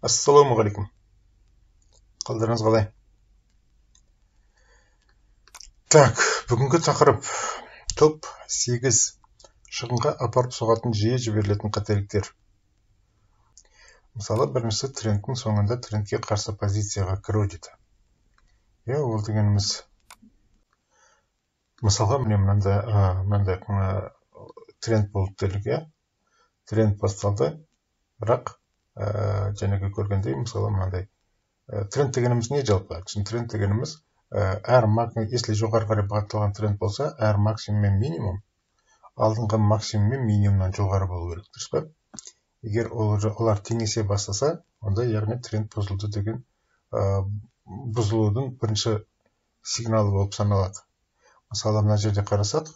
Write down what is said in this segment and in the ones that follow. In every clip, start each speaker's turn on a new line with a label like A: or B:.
A: Ассалаумағалейкум. Қалдарыңыз қалай? Так, бүгінгі тақырып топ 8 шығынға апарып соғатын жиі жіберілетін қателіктер. Мысалы, біріншісі трендтің соңында трендке қарсы позицияға кіру дейді. Иә, ол дегеніміз мысалға міне мынандай тренд болды делік, иә. Тренд басталды, бірақ жаңағы көргендей, мысалы, мынандай тренд дегеніміз не жалпы? Тренд дегеніміз әр если жоғары қарай бағытталған тренд болса, әр максимум мен минимум алдыңғы максимум мен минимумнан жоғары болу керек, дұрыс па? Егер олар теңесе бастаса, онда яғни тренд бұзылды деген бұзылудың бірінші сигналы болып саналады. Мысалы, мына жерде қарасақ,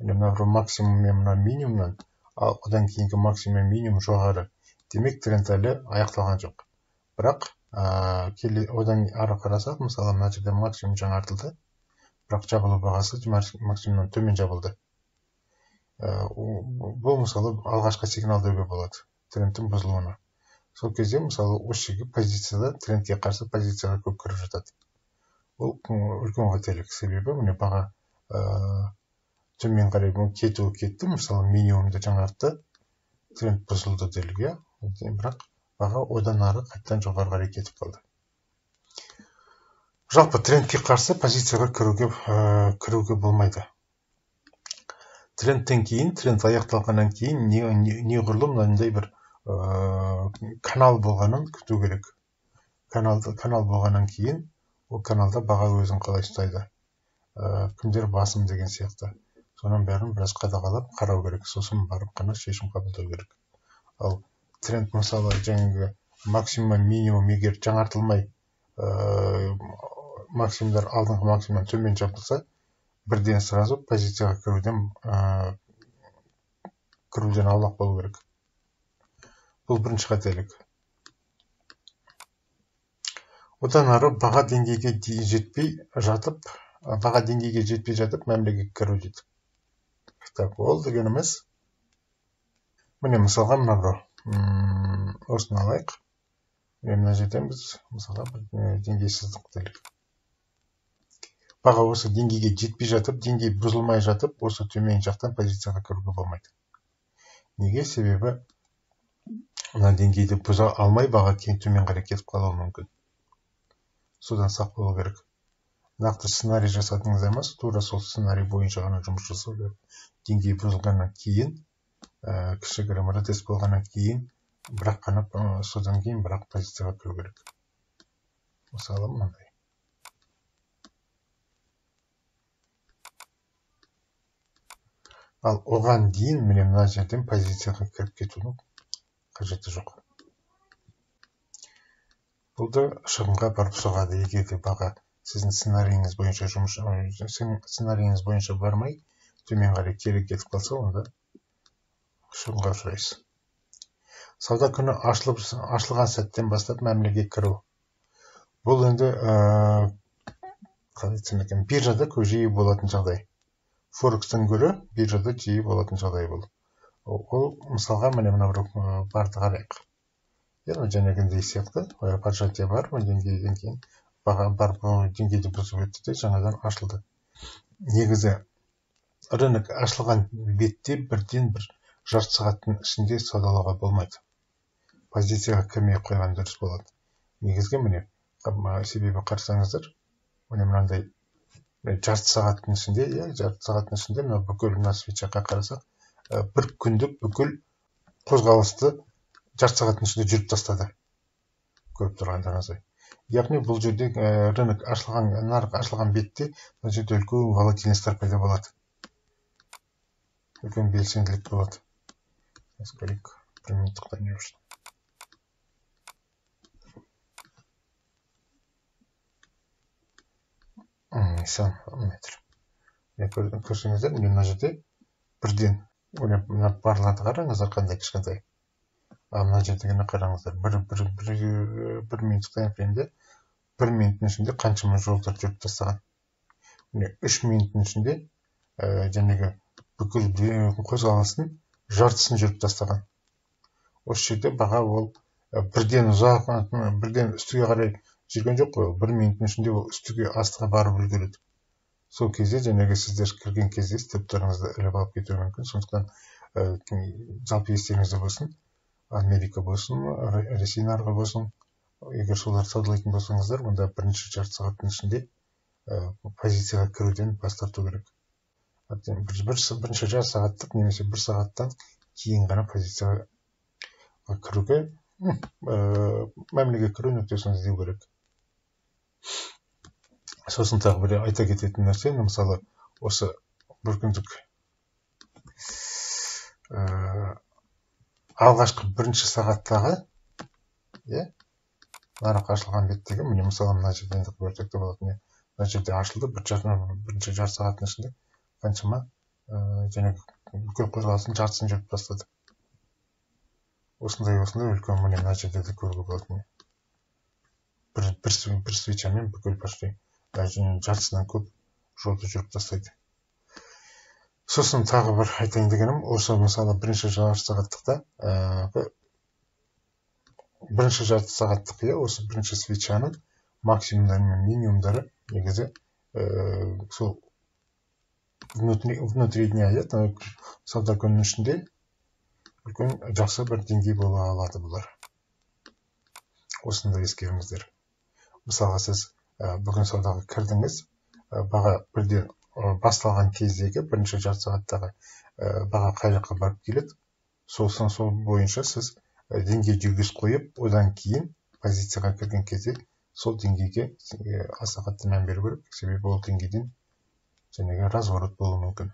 A: мына бір максимум мен мына минимумнан, ал одан кейінгі максимум мен минимум жоғары. Демек, тренд әлі аяқталған жоқ. Бірақ одан ары қарасақ, мысалы, мына жерде максимум жаңартылды, бірақ жабылу бағасы максимумнан төмен жабылды. Бұл, мысалы, алғашқы сигнал деуге болады трендтің бұзылуына. Сол кезде, мысалы, осы жерге позицияда трендке қарсы позицияға көп кіріп жатады. Бұл үлкен қателік, себебі міне баға төмен қарай кетуі кетті, мысалы, минимумды жаңартты, тренд бұзылды делік, иә. Бірақ баға одан ары қайтадан жоғары қарай кетіп қалды. Жалпы трендке қарсы позицияға кіруге болмайды. Трендтен кейін, тренд аяқталғаннан кейін неғұрлым мынандай бір канал болғанын күту керек. Канал болғаннан кейін ол каналда баға өзін қалай ұстайды, кімдер басым деген сияқты. Соның бәрін біраз қадағалап қарау керек, сосын барып қана шешім қабылдау керек. Ал тренд, мысалы, жаңағы максимум минимум егер жаңартылмай, максимумдар алдыңғы максимумнан төмен жабылса, бірден сразу позицияға кіруден аулақ болу керек. Бұл бірінші қателік. Одан ары баға деңгейге жетпей жатып, мәмілеге кіру дейді. Так, ол дегеніміз міне, мысалға, мына бір осыны алайық. Мына жерден біз, мысалға, бір деңгей сыздық делік. Баға осы деңгейге жетпей жатып, деңгей бұзылмай жатып, осы төмен жақтан позицияға кіруге болмайды. Неге? Себебі мына деңгейді бұза алмай баға кейін төмен қарай кетіп қалуы мүмкін. Содан сақ болу керек. Нақты сценарий жасадыңыз емес, тура сол сценарий бойынша ғана жұмыс жасау керек. Деңгей бұзылғаннан кейін, кішігірім ретест болғаннан кейін, бірақ қана содан кейін бірақ позицияға кіру керек. Мысалы, мынандай. Ал оған дейін міне мына жерден позицияға кіріп кетудің қажеті жоқ. Бұл да шығынға барып соғады, егер де баға сіздің сценарийіңіз бойынша жұмыс, сценарийіңіз бойынша бармай төмен қарай кері кетіп қалса, онда шығынға ұшырайсыз. Сауда күні ашылған сәттен бастап мәмілеге кіру. Бұл енді қалай айтсам екен, биржада көп жиі болатын жағдай. Форекстен гөрі биржада жиі болатын жағдай бұл. Ол мысалға міне мына бір барды қарайық. Яғни жаңағындай сияқты поджатие бар, деңгейден кейін баға барып деңгейді бұзып өтті де жаңадан ашылды. Негізі рынок ашылған бетте бірден бір жарты сағаттың ішінде саудалауға болмайды. Позицияға кірмей қойған дұрыс болады. Негізгі міне, себебі қарасаңыздар, міне мынандай жарты сағаттың ішінде, иә, жарты сағаттың ішінде мына бүкіл мына свечаға қарасақ, бір күндік бүкіл қозғалысты жарты сағаттың ішінде жүріп тастады. Көріп тұрғандарыңыздай. Яғни бұл жерде рынок ашылған, нарық ашылған бетте мына жерде үлкен волатильностьтар пайда болады. Үлкен белсенділік болады. Көрейік, бір минуттықта не үшін. Метр. Көрсеңіздер, мына жерде бірден мына барларды қараңыздар, қандай кішкентай. Ал мына жердегіні қараңыздар, бір минуттық таймфреймде бір минуттың ішінде қаншама жолдар жүріп тастаған. Міне 3 минуттың ішінде жаңағы бүкіл қозғалыстың жартысын жүріп тастаған. Осы жерде баға ол Бірден ұзақ, бірден үстіге қарай жүрген жоқ қой, бір минуттың ішінде ол үстіге астыға барып үлгереді. Сол кезде жаңағы сіздер кірген кезде стоптарыңызды іліп алып кетуі мүмкін. Сондықтан жалпы естеріңізде болсын, Америка болсын, Ресей нарығы болсын, егер соларды саудалайтын болсаңыздар, онда бірінші жарты сағаттың ішінде позицияға кіруден бас тарту керек. Бірінші жарты сағаттық немесе бір сағаттан кейін ғана позицияға кіруге, мәмілеге кіру нүктесін іздеу керек. Сосын тағы бір айта кететін нәрсе, мысалы, осы бір күндік алғашқы бірінші сағаттағы, нарық ашылған беттегі, міне мысалы мына жерде енді көрсек те болады, мына жерде ашылды, бірінші жарты сағаттың ішінде қаншама жаңағы бүкіл қозғалыстың жартысын жүріп тастады. Осындай үлкен, міне мына жерде де көруге болады. Бір свечамен бүкіл почти жартысынан көп жолды жүріп тастайды. Сосын тағы бір айтайын дегенім, осы мысалы бірінші жарты сағаттықта, бірінші жарты сағаттық, осы бірінші свечаның максимумдары мен минимумдары негізі сол внутри дня, сауда күнінің ішінде үлкен жақсы бір деңгей бола алады бұлар. Осыны да ескеріңіздер. Мысалға, сіз бүгін саудаға кірдіңіз, баға бірден басталған кездегі бірінші жарты сағаттағы баға қай жаққа барып келеді, сосын сол бойынша сіз деңгей жүргізіп қойып, одан кейін позицияға кірген кезде сол деңгейге аса қатты мән беру керек, себебі ол деңгейден жаңағы разворот болуы мүмкін,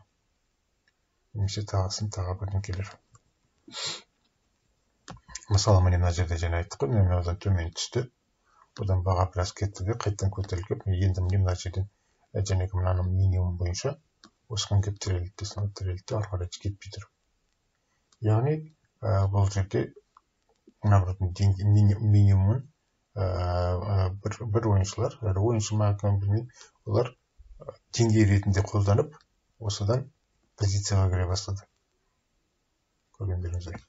A: немесе тағысын тағы бірдеңкелер. Мысалы, міне мына жерде жаңа айттық қой, міне мынадан төмен түсті, одан баға біраз кетті де қайтадан көтеріліп келіп, енді міне мына жерден жаңағы мынаның минимум бойынша осыған келіп тірелді де, тірелді де ары қарай кетпей тұр. Яғни бұл жерде мына бір минимумын бір ойыншылар, ойыншы ма кім білмеймін, олар деңгей ретінде қолданып, осыдан позицияға кіре бастады. Көргендеріңіздей.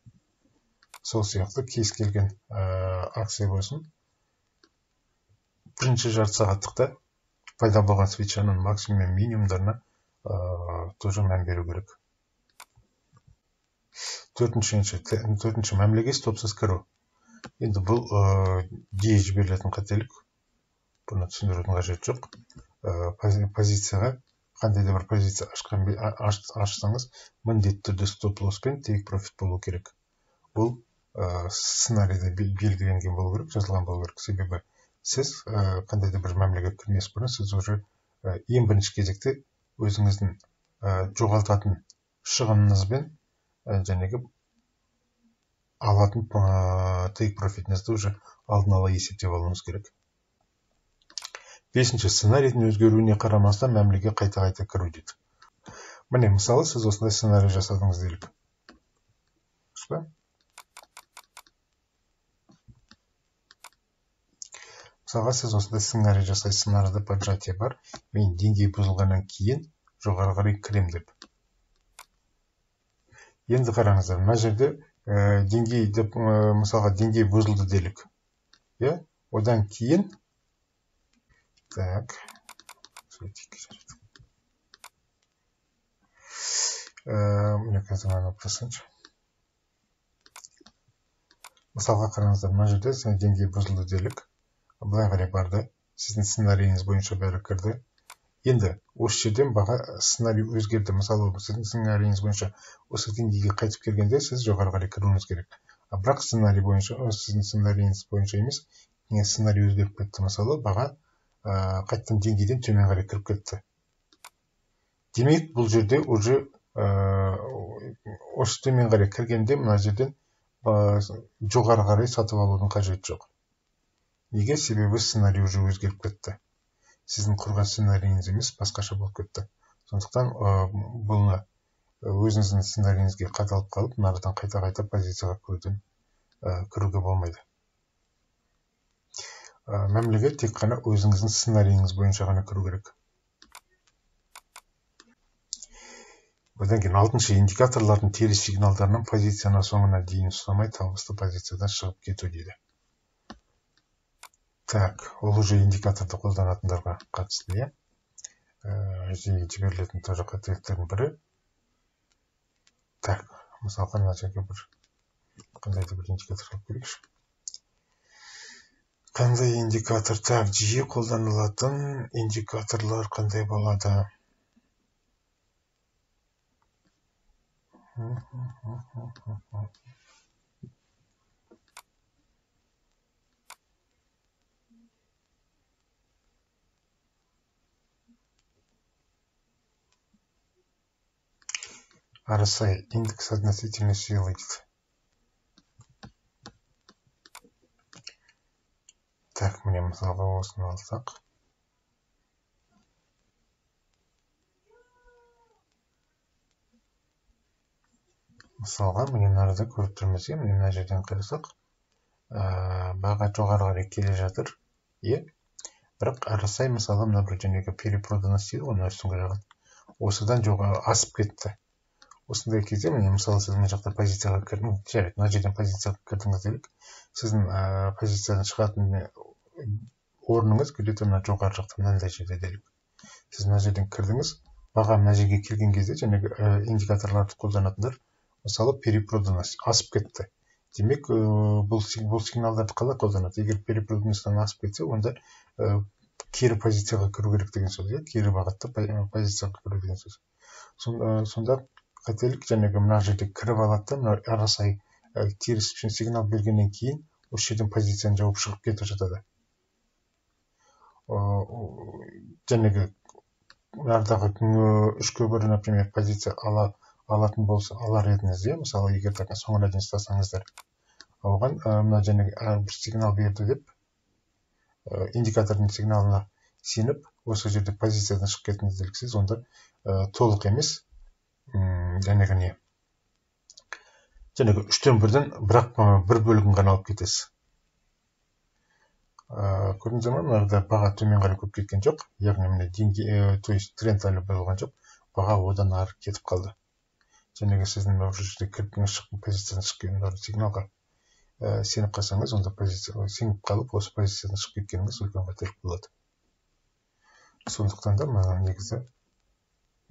A: Сол сияқты кез келген акция болсын, бірінші жарты сағаттықта пайда болған свечаның максимум мен минимумдарына тоже мән беру керек. Төртінші мәмілеге стопсыз кіру. Енді бұл жиі жіберілетін қателік, бұны түсіндірудің қажеті жоқ. Позицияға қандай да бір позиция ашсаңыз, міндетті түрде стоп лосс пен тейк профит болу керек. Бұл сценарийде белгіленген болу керек, жазылған болу керек. Себебі сіз қандай да бір мәмілеге кірмес бұрын сіз уже ең бірінші кезекте өзіңіздің жоғалтатын шығыныңызбен жаңағы алатын тейк профитіңізді уже алдын ала есептеп алуыңыз керек. Бесінші, сценарийдің өзгеруіне қарамастан мәмілеге қайта-қайта кіру дейді. Міне, мысалы, сіз осындай сценарий жасадыңыз делік. Дұрыс па? Мысалға, сіз осындай сценарий жасайсыз, сценарийда поджатие бар, мен деңгей бұзылғаннан кейін жоғары қарай кірем деп. Енді қараңыздар, мына жерде деңгей деп, мысалға, деңгей бұзылды делік. Одан кейін так, міне қазір мынаны алып. Мысалға қараңыздар, мына жерде деңгей бұзылды делік, былай қарай барды, сіздің сценарийіңіз бойынша бәрі кірді. Енді осы жерден баға сценарий өзгерді. Мысалы, сіздің сценарийіңіз бойынша осы деңгейге қайтып келгенде сіз жоғары қарай кіруіңіз керек. Бірақ сценарий бойынша, сіздің сценарийіңіз бойынша емес, сценарий өзгеріп кетті. Мысалы, баға қайтадан деңгейден төмен қарай кіріп кетті. Демек, бұл жерде уже осы төмен қарай кіргенде мына жерден жоғары қарай сатып алудың қажеті жоқ. Неге? Себебі сценарий уже өзгеріп кетті. Сіздің құрған сценарийіңіз емес, басқаша болып кетті. Сондықтан бұны өзіңіздің сценарийіңізге қадалып қалып, мынадан қайта-қайта позицияға кіруге болмайды. Мәмілеге тек қана өзіңіздің сценарийіңіз бойынша ғана кіру керек. Одан кейін алтыншы, индикаторлардың теріс сигналдарынан позицияны соңына дейін ұстамай табысты позициядан шығып кету дейді. Так, ол уже индикаторды қолданатындарға қатысты, иә. Жиі жіберілетін тоже қателіктердің бірі. Так, мысалға мына жерге бір қандай да бір индикатор алып көрейікші. Қандай индикатор? Так, жиі қолданылатын индикаторлар қандай болады? RSI, индекс относительной силы дейді. Так, міне мысалға осыны алсақ. Мысалға, міне мынада көріп тұрмыз, міне мына жерден қарасақ, баға жоғары қарай келе жатыр, иә. Бірақ RSI мысалы мына бір жаңағы перепроданность дейді ғой, мына үстіңгі жағын. Осыдан жоғары асып кетті. Осындай кезде міне мысалы сіз мына жақта позицияға кірдіңіз, жарайды, мына жерден позицияға кірдіңіз делік, сіздің позициядан шығатын орныңыз где-то мына жоғары жақта мынандай жерде делік. Сіз мына жерден кірдіңіз, баға мына жерге келген кезде жаңағы индикаторларды қолданатындар мысалы перепроданность асып кетті. Демек, бұл сигналдарды қалай қолданады? Егер перепроданностьтан асып кетсе, онда кері позицияға кіру керек деген сөз, иә, кері бағытта позицияға кіру деген сөз. Сонда қателік жаңағы мына жерде кіріп алады да, мына RSI теріс сигнал бергеннен кейін осы жерден позицияны жауып шығып кетіп жатады. Жаңағы мынадағы 3:1, например, позиция алатын болса, алар едіңіз, иә, мысалы егер соңына дейін ұстасаңыздар, оған мына жаңағы бір сигнал берді деп индикатордың сигналына сеніп осы жерде позициядан шығып кеттіңіз делік, сіз онда толық емес, жаңағы не, жаңағы 1/3-ден бірақ бір бөлігін ғана алып кетесіз. Көрдіңіздер ме, мынада баға төмен қарай көп кеткен жоқ, яғни міне деңгей, то есть тренд әлі бұзылған жоқ, баға одан ары кетіп қалды. Жаңағы сіздің мына жерде кірдіңіз, шықтың, позициядан шығып кеткен сигналға сеніп қалсаңыз, онда позиция сеніп қалып осы позициядан шығып кеткеніңіз үлкен қателік болады. Сондықтан да мына негізі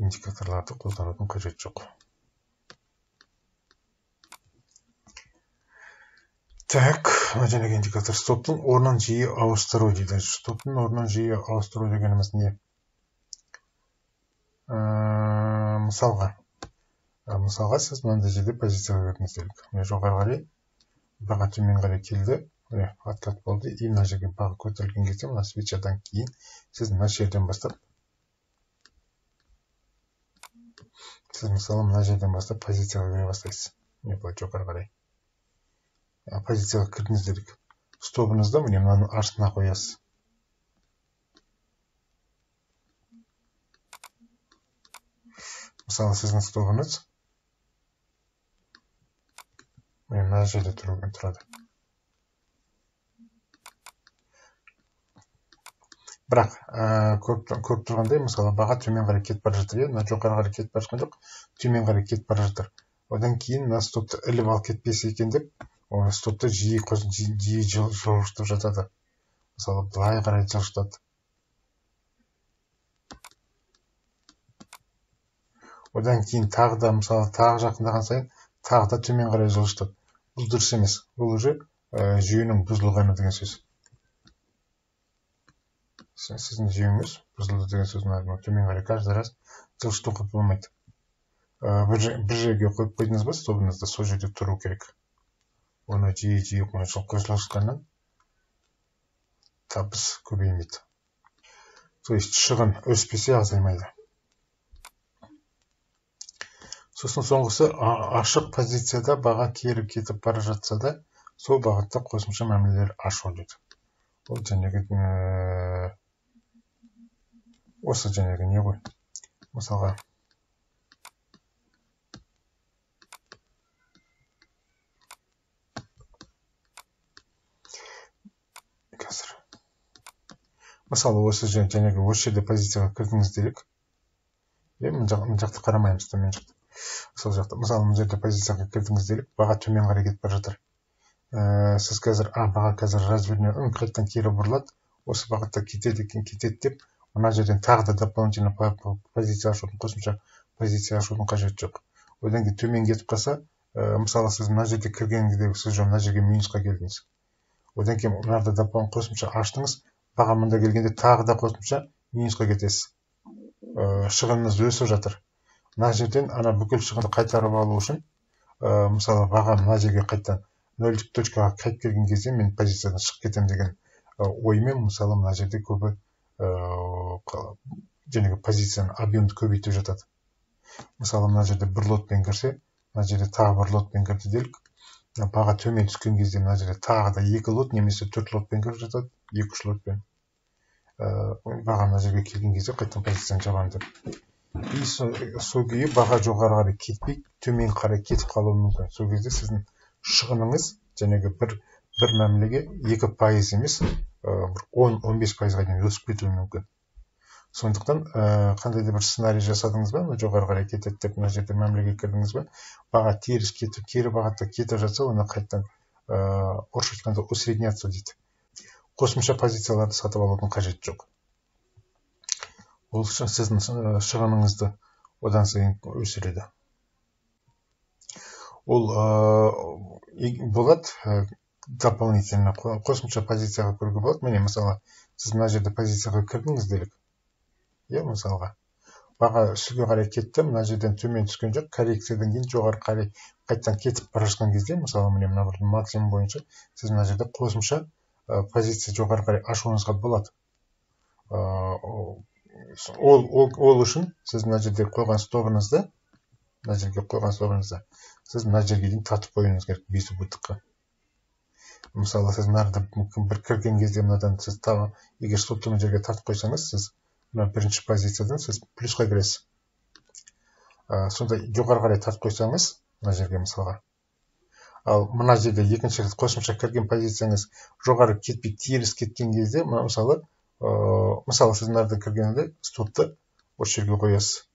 A: индикаторларды қолданудың қажеті жоқ. Так, мына жаңағы индикатор стоптың орнын жиі ауыстыру дейді. Стоптың орнын жиі ауыстыру дегеніміз не? Мысалға сіз мынандай жерде позицияға кірдіңіз делік. Міне жоғары қарай баға төмен қарай келді, міне откат болды, и мына жерге баға көтерілген кезде мына свечадан кейін сіз мына жерден бастап, сіз мысалы мына жерден бастап позицияға кіре бастайсыз. Міне былай жоғары қарай позицияға кірдіңіз делік. Стопыңызды міне мынаның астына қоясыз. Мысалы сіздің стопыңыз міне мына жерде тұрады. Бірақ көріп тұрғандай, мысалы баға төмен қарай кетіп бара жатыр, мына жоғары қарай кетіп бара жатқан жоқ, төмен қарай кетіп бара жатыр. Одан кейін мына стопты іліп алып кетпесе екен деп, стопты жиі жылжытып жатады. Мысалы былай қарай жылжытады. Одан кейін тағы да мысалы тағы жақындаған сайын тағы да төмен қарай жылжытады. Бұл дұрыс емес. Бұл уже жүйенің бұзылғаны деген сөз. Сіздің жүйеңіз бұзылды деген сөз. Төмен қарай каждый раз жылжытуға болмайды. Бір жерге қойып қойдыңыз ба, стопыңызды сол жерде тұру керек. Оны жиі-жиі жылжытқаннан табыс көбеймейді. То есть шығын өспесе азаймайды. Сосын соңғысы, ашық позицияда баға кері кетіп бара жатса да, сол бағытта қосымша мәмілелер ашу дейді. Ол жаңағы осы жаңағы не ғой? Мысалға қазір. Мысалы осы жаңағы осы жерде позицияға кірдіңіз делік. Мына жақты қарамаймыз, төмен жақты. Сол жақта, мысалы, мына жерде позицияға кірдіңіз делік, баға төмен қарай кетіп бара жатыр. Сіз қазір, баға қазір разверне, қайтадан кері бұрылады, осы бағытта кетеді екен, кетеді деп, мына жерден тағы да дополнительно позиция ашудың, қосымша позиция ашудың қажеті жоқ. Одан кейін төмен кетіп қалса, мысалы, сіз мына жерде кіргенде сіз мына жерге минусқа келдіңіз. Одан кейін мынада дополнительно қосымша аштыңыз, баға мында келгенде тағы да қосымша минусқа кетесіз. Шығыныңыз өсіп жатыр. Мына жерден ана бүкіл шығынды қайтарып алу үшін, мысалы, баға мына жерге қайтадан нөлдік точкаға қайтып келген кезде мен позициядан шығып кетемін деген оймен, мысалы, мына жерде көбі жаңағы позицияны объемды көбейтіп жатады. Мысалы, мына жерде бір лотпен кірсе, мына жерде тағы бір лотпен кірді делік. Баға төмен түскен кезде мына жерде тағы да 2 лот немесе 4 лотпен кіріп жатады, 2-3 лотпен. Баға мына жерге келген кезде қайтадан позицияны жабамын деп. И сол күйі баға жоғары қарай кетпей, төмен қарай кетіп қалуы мүмкін. Сол кезде сіздің шығыныңыз жаңағы бір мәмілеге 2% емес, бір 10-15%-ға дейін өсіп кетуі мүмкін. Сондықтан қандай да бір сценарий жасадыңыз ба, жоғары қарай кетеді деп мына жерде мәмілеге кірдіңіз ба, баға теріс кетіп, кері бағытта кетіп жатса, оны қайтадан орысша айтқанда усредняться дейді. Қосымша позицияларды сатып алудың қажеті жоқ. Ол сіздің шығыныңызды одан сайын өсіреді. Ол болады, дополнительно қосымша позицияға кіруге болады. Міне, мысалы, сіз мына жерде позицияға кірдіңіз делік. Мысалға, баға үстіге қарай кетті, мына жерден төмен түскен жоқ, коррекциядан кейін жоғары қарай қайтадан кетіп бара жатқан кезде, мысалы, міне мына бір максимум бойынша сіз мына жерде қосымша позиция жоғары қарай ашуыңызға болады. Ол үшін сіз мына жерде қойған стопыңызды, мына жерге қойған стопыңызды сіз мына жерге дейін тартып қоюыңыз керек безубытыққа. Мысалы, сіз мына бір кірген кезде мынадан сіз егер стопты мына жерге тартып қойсаңыз, сіз мына бірінші позициядан сіз плюсқа кіресіз. Сонда жоғары қарай тартып қойсаңыз, мына жерге мысалға. Ал мына жерде екінші рет қосымша кірген позицияңыз жоғары кетпей теріс кеткен кезде, мысалы, сіз мына жерде кіргенде стопты осы жерге қоясыз.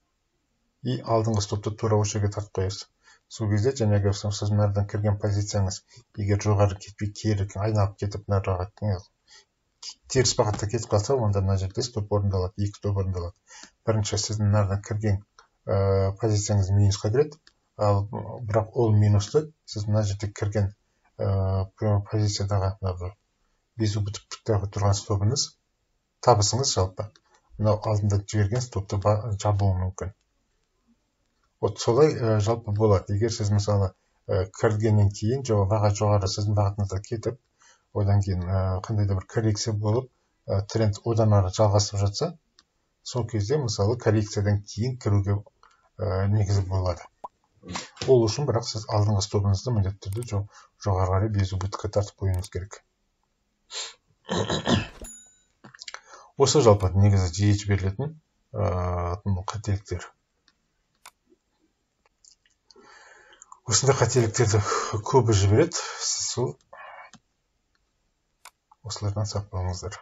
A: И алдыңғы стопты тура осы жерге тартып қоясыз. Сол кезде жаңағы сіз мына жерден кірген позицияңыз егер жоғары кетпей кері айналып кетіп мына теріс бағытта кетіп қалса, онда мына жерде стоп орындалады, 2 стоп орындалады. Бірінші сіздің мына жерден кірген позицияңыз минусқа кіреді, ал бірақ ол минусты сіз мына жерде кірген позициядағы мына бір безубытықтағы тұрған стопыңыз, табысыңыз жалпы мынау алдында жіберген стопты жабуы мүмкін. Вот солай жалпы болады. Егер сіз мысалы кіргеннен кейін баға жоғары сіздің бағытыңызда кетіп, одан кейін қандай да бір коррекция болып, тренд одан ары жалғасып жатса, сол кезде мысалы коррекциядан кейін кіруге негізі болады. Ол үшін бірақ сіз алдыңғы стопыңызды міндетті түрде жоғары қарай безубытыққа тартып қоюыңыз керек. Осы жалпы негізі жиі жіберілетін қателіктер. Осындай қателіктерді көбі жібереді. Сіз сол осылардан сақ болыңыздар.